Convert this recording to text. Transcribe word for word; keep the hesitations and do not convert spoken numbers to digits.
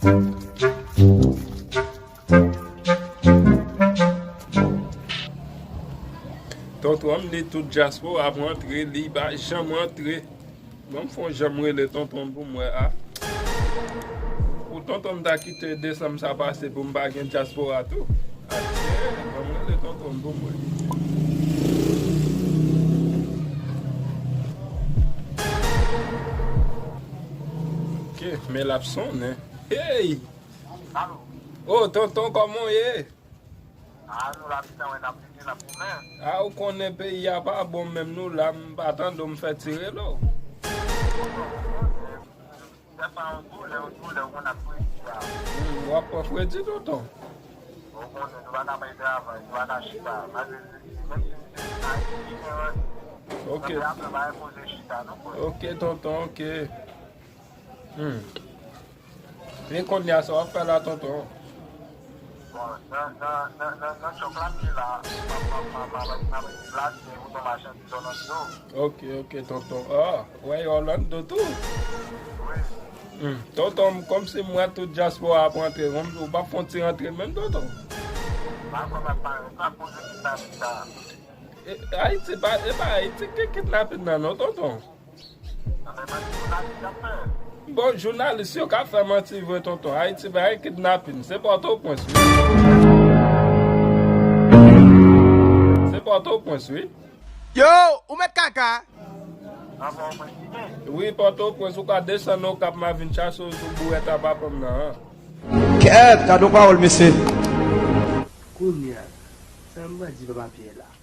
Tonton m di tout dyaspora ap rantre, li pa janm rantre. Ban m fè yon jan m rele tonton m pou m wè a. Pou tonton m ta kite desanm sa pase pou m pa gen dyaspora tou. Atyè, ban m rele tonton m pou m wè. Ok, men l ap sonnen. Hey! Alo. Oh, tonton, kòman w ye? Ah, nou la, pitan, wè, n ap viv, n ap goumen. Ah, ou konnen peyi a pa bon menm, nou la, m pa tande w, m fè ti rele w. Tonton, ou konnen, se pa yon doulè, yon doulè, ou konn ap fredi a. Hmm, w ap pran fredi, tonton? Ou konnen, nou pa ka bay travay, nou pa ka chita. Malgre se, menm si se Ayiti ki gen randevou. Ok. Nan peyi a, nou pa enpoze chita, non, frè. Ok, tonton, ok. Hmm. E kounye a, sa w ap fè la, tonton? Bon, nan, nan, nan, nan, nan chòk la, m ye la. M ap, m ap, m ap, m ap, m ap deplase pou yon machandiz Orlando. Ok, ok, tonton. Ah, w wè Orlando tou? Wi. Hmm. Tonton, kòmsi m wè tout dyaspora ap rantre, kòm ou p ap fè yon ti rantre menm, tonton? Pa kwè m ap pale, m pa poze kidnapin sa. E, Ayiti pa, e pa Ayiti ki kidnapin nan, non, tonton? Bon, jounalis yo ka fè manti vre, tonton. Ayiti pa gen kidnapin. Se Pòtoprens, wi. Se Pòtoprens, wi. Yo, ou met kaka? Wi, Pòtoprens, ou ka desann Okap, m a vin chache w sou bourèt a papa m nan, an. Kèt, gade yon pawòl, mesye. Kounye a, sa m pral di papa Pyè la?